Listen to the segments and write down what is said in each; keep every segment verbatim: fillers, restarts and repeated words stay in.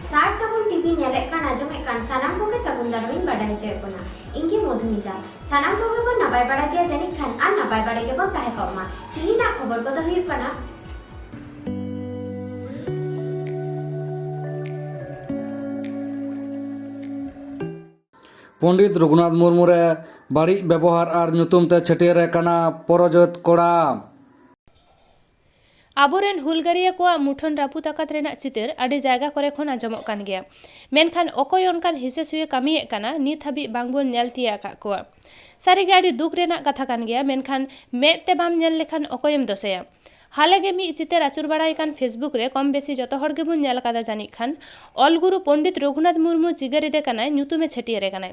ᱥᱟᱨ ᱥᱟᱹᱜᱩᱱ ᱴᱤᱵᱷᱤ ᱧᱮᱞᱮᱫ ᱠᱟᱱ, ᱟᱸᱡᱚᱢᱮᱫ ᱠᱟᱱ ᱥᱟᱱᱟᱢ ᱠᱚᱜᱮ ᱥᱟᱹᱜᱩᱱ ᱫᱟᱨᱟᱢ ᱤᱧ ᱵᱟᱰᱟᱭ ᱦᱚᱪᱚᱭᱮᱫ ᱵᱚᱱᱟ᱾ ᱤᱧ ᱜᱮ ᱢᱚᱫᱷᱩᱢᱤᱛᱟ᱾ ᱥᱟᱱᱟᱢ ᱠᱚᱜᱮ ᱵᱚᱱ ᱱᱟᱯᱟᱭ ᱵᱟᱲᱟ ᱜᱮᱭᱟ ᱡᱟᱹᱱᱤᱡ ᱠᱷᱟᱱ, ᱟᱨ ᱱᱟᱯᱟᱭ ᱵᱟᱲᱟ ᱜᱮᱵᱚᱱ ᱛᱟᱦᱮᱸ ᱠᱚᱜ ᱢᱟ᱾ ᱛᱤᱦᱤᱧᱟᱜ ᱠᱷᱚᱵᱚᱨ ᱠᱚᱫᱚ ᱦᱩᱭᱩᱜ ᱠᱟᱱᱟ, ᱯᱚᱱᱰᱤᱛ ᱨᱚᱜᱷᱩᱱᱟᱛᱷ ᱢᱩᱨᱢᱩ ᱨᱮ ᱵᱟᱹᱲᱤᱡ ᱵᱮᱵᱚᱦᱟᱨ ᱟᱨ ᱧᱩᱛᱩᱢ ᱛᱮ ᱪᱷᱟᱹᱴᱭᱟᱹᱨᱮ ᱠᱟᱱᱟ ᱯᱨᱚᱡᱳᱛ ᱠᱚᱲᱟ᱾ ᱟᱵᱚᱨᱮᱱ ᱦᱩᱞᱜᱟᱹᱨᱤᱭᱟᱹ ᱠᱚᱣᱟᱜ ᱢᱩᱴᱷᱟᱹᱱ ᱨᱟᱹᱯᱩᱫ ᱟᱠᱟᱫ ᱨᱮᱱᱟᱜ ᱪᱤᱛᱟᱹᱨ ᱟᱹᱰᱤ ᱡᱟᱭᱜᱟ ᱠᱚᱨᱮ ᱠᱷᱚᱱ ᱟᱸᱡᱚᱢᱚᱜ ᱠᱟᱱ ᱜᱮᱭᱟ᱾ ᱢᱮᱱᱠᱷᱟᱱ ᱚᱠᱚᱭ ᱚᱱᱠᱟᱱ ᱦᱤᱥᱟᱹ ᱥᱩᱭᱟᱹ ᱠᱟᱹᱢᱤᱭᱮᱫ ᱠᱟᱱᱟ, ᱱᱤᱛ ᱦᱟᱹᱵᱤᱡ ᱵᱟᱝᱵᱚᱱ ᱧᱮᱞ ᱛᱤᱭᱟᱹᱜ ᱟᱠᱟᱫ ᱠᱚᱣᱟ᱾ ᱥᱟᱹᱨᱤᱜᱮ ᱟᱹᱰᱤ ᱫᱩᱠ ᱨᱮᱱᱟᱜ ᱠᱟᱛᱷᱟ ᱠᱟᱱ ᱜᱮᱭᱟ, ᱢᱮᱱᱠᱷᱟᱱ ᱢᱮᱫ ᱛᱮ ᱵᱟᱢ ᱧᱮᱞ ᱞᱮᱠᱷᱟᱱ ᱚᱠᱚᱭᱮᱢ ᱫᱚᱥᱮᱭᱟ? ᱦᱟᱞᱮ ᱜᱮ ᱢᱤᱫ ᱪᱤᱛᱟᱹᱨ ᱟᱹᱪᱩᱨ ᱵᱟᱲᱟᱭ ᱠᱟᱱ Facebook ᱨᱮ, ᱠᱚᱢ ᱵᱮᱥᱤ ᱡᱚᱛᱚ ᱦᱚᱲ ᱜᱮᱵᱚᱱ ᱧᱮᱞ ᱟᱠᱟᱫᱟ ᱡᱟᱹᱱᱤᱡ ᱠᱷᱟᱱ, ᱚᱞ ᱜᱩᱨᱩ ᱯᱚᱱᱰᱤᱛ ᱨᱚᱜᱷᱩᱱᱟᱛᱷ ᱢᱩᱨᱢᱩ ᱪᱤᱜᱟᱹᱨᱤᱫᱮ ᱠᱟᱱᱟᱭ, ᱧᱩᱛᱩᱢᱮ ᱪᱷᱟᱹᱴᱭᱟᱹᱨᱮ ᱠᱟᱱᱟᱭ᱾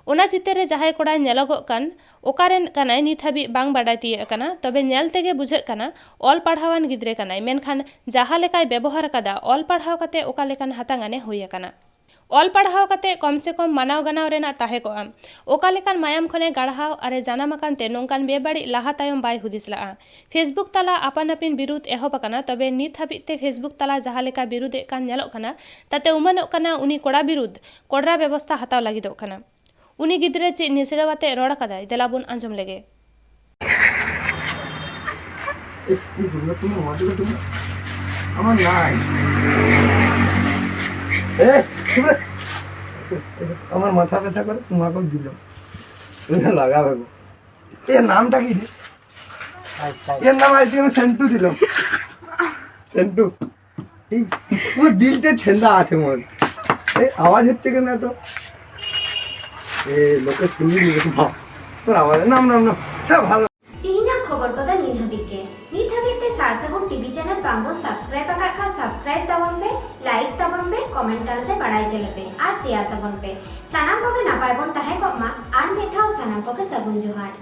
ᱚᱱᱟ ᱪᱤᱛᱟᱹᱨ ᱨᱮ ᱡᱟᱦᱟᱸᱭ ᱠᱚᱲᱟᱭ ᱧᱮᱞᱚᱜᱚᱜ ᱠᱟᱱ, ᱚᱠᱟᱨᱮᱱ ᱠᱟᱱᱟᱭ ᱱᱤᱛ ᱦᱟᱹᱵᱤᱡ ᱵᱟᱝ ᱵᱟᱰᱟᱭ ᱛᱤᱭᱟᱹᱜ ᱟᱠᱟᱱᱟ, ᱛᱚᱵᱮ ᱧᱮᱞ ᱛᱮᱜᱮ ᱵᱩᱡᱷᱟᱹᱜ ᱠᱟᱱᱟ ᱚᱞ ᱯᱟᱲᱦᱟᱣᱟᱱ ᱜᱤᱫᱽᱨᱟᱹ ᱠᱟᱱᱟᱭ, ᱢᱮᱱᱠᱷᱟᱱ ᱡᱟᱦᱟᱸ ᱞᱮᱠᱟᱭ ᱵᱮᱵᱚᱦᱟᱨ ᱟᱠᱟᱫᱟ, ᱚᱞ ᱯᱟᱲᱦᱟᱣ ᱠᱟᱛᱮ ᱚᱠᱟ ᱞᱮᱠᱟᱱ ᱦᱟᱛᱟᱝ ᱟᱱᱮ ᱦᱩᱭ ᱟᱠᱟᱱᱟ᱾ ᱚᱞ ᱯᱟᱲᱦᱟᱣ ᱠᱟᱛᱮ ᱠᱚᱢ ᱥᱮ ᱠᱚᱢ ᱢᱟᱱᱟᱣ ᱜᱟᱱᱟᱣ ᱨᱮᱱᱟᱜ ᱛᱟᱦᱮᱸ ᱠᱚᱜᱼᱟ᱾ ᱚᱠᱟ ᱞᱮᱠᱟᱱ ᱢᱟᱭᱟᱢ ᱠᱷᱚᱱᱮ ᱜᱟᱲᱦᱟᱣ ᱟᱨᱮ ᱡᱟᱱᱟᱢ ᱟᱠᱟᱱ ᱛᱮ ᱱᱚᱝᱠᱟᱱ ᱵᱮᱵᱟᱹᱲᱤᱡ ᱞᱟᱦᱟ ᱛᱟᱭᱚᱢ ᱵᱟᱭ ᱦᱩᱫᱤᱥ ᱞᱟᱜᱼᱟ᱾ Facebook ᱛᱟᱞᱟ ᱟᱯᱟᱱ ᱟᱹᱯᱤᱱ ᱵᱤᱨᱩᱫᱷ ᱮᱦᱚᱵ ᱟᱠᱟᱱᱟ, ᱛᱚᱵᱮ ᱱᱤᱛ ᱦᱟᱹᱵᱤᱡ ᱛᱮ Facebook ᱛᱟᱞᱟ ᱡᱟᱦᱟᱸ ᱞᱮᱠᱟ ᱵᱤᱨᱩᱫᱷ ᱮᱫ ᱠᱟᱱ ᱧᱮᱞᱚᱜ ᱠᱟᱱᱟ, ᱛᱟᱛᱮ ᱩᱢᱟᱹᱱᱚᱜ ᱠᱟᱱᱟ ᱩᱱᱤ ᱠᱚᱲᱟ ᱵᱤᱨᱩᱫᱷ ᱠᱚᱰᱨᱟ ᱵᱮᱵᱚᱥᱛᱷᱟ ᱦᱟᱛᱟᱣ ᱞᱟᱹᱜᱤᱫᱚᱜ ᱠᱟᱱᱟ᱾ ᱩᱱᱤ ᱜᱤᱫᱽᱨᱟᱹ ᱪᱮᱫ ᱱᱤᱥᱲᱟᱹᱣ ᱟᱛᱮ ᱨᱚᱲ ᱟᱠᱟᱫᱟᱭ, ᱫᱮᱞᱟ ᱵᱚᱱ ᱟᱸᱡᱚᱢ ᱞᱮᱜᱮ᱾ এই সুন্দর সুন্দর মাছগুলো তুমি আমার নাই। এ, তুমি আমার মাথা ব্যথা করে তোমাকেও দিল। তুমি লাগাবে গো। এর নামটা কি রে? এর নাম আজকে আমি সেন্টু দিলাম। সেন্টু। এই, তোমার দিলটা ছেন্দা আছে মনে হয়। এই আওয়াজ হচ্ছে কেন এত? এ, লোকে শুনবি, লোকে ভাব। তোর আওয়াজ, নাম, নাম, নাম। সব ভালো। ᱛᱤᱦᱤᱧᱟᱜ ᱠᱷᱚᱵᱚᱨ ᱠᱚᱫᱚ ᱱᱤᱱ ᱦᱟᱹᱵᱤᱡ ᱜᱮ᱾ ᱱᱤᱛ ᱦᱟᱹᱵᱤᱡ ᱛᱮ ᱥᱟᱨ ᱥᱟᱹᱜᱩᱱ ᱴᱤᱵᱷᱤ ᱪᱮᱱᱮᱞ ᱵᱟᱝ ᱵᱚᱱ ᱥᱟᱵᱥᱠᱨᱟᱭᱤᱵ ᱟᱠᱟᱫ ᱠᱷᱟᱱ, ᱥᱟᱵᱥᱠᱨᱟᱭᱤᱵ ᱛᱟᱵᱚᱱ ᱯᱮ, ᱞᱟᱭᱤᱠ ᱛᱟᱵᱚᱱ ᱯᱮ, ᱠᱚᱢᱮᱱᱴ ᱛᱟᱞᱟᱛᱮ ᱵᱟᱲᱟᱭ ᱦᱚᱪᱚ ᱞᱮᱯᱮ ᱟᱨ ᱥᱮᱭᱟᱨ ᱛᱟᱵᱚᱱ ᱯᱮ᱾ ᱥᱟᱱᱟᱢ ᱠᱚᱜᱮ ᱱᱟᱯᱟᱭ ᱵᱚᱱ ᱛᱟᱦᱮᱸ ᱠᱚᱜ ᱢᱟ᱾ ᱟᱨ ᱢᱤᱫ ᱫᱷᱟᱣ ᱥᱟᱱᱟᱢ ᱠᱚᱜᱮ ᱥᱟᱹᱜᱩᱱ ᱡᱚᱦᱟᱨ᱾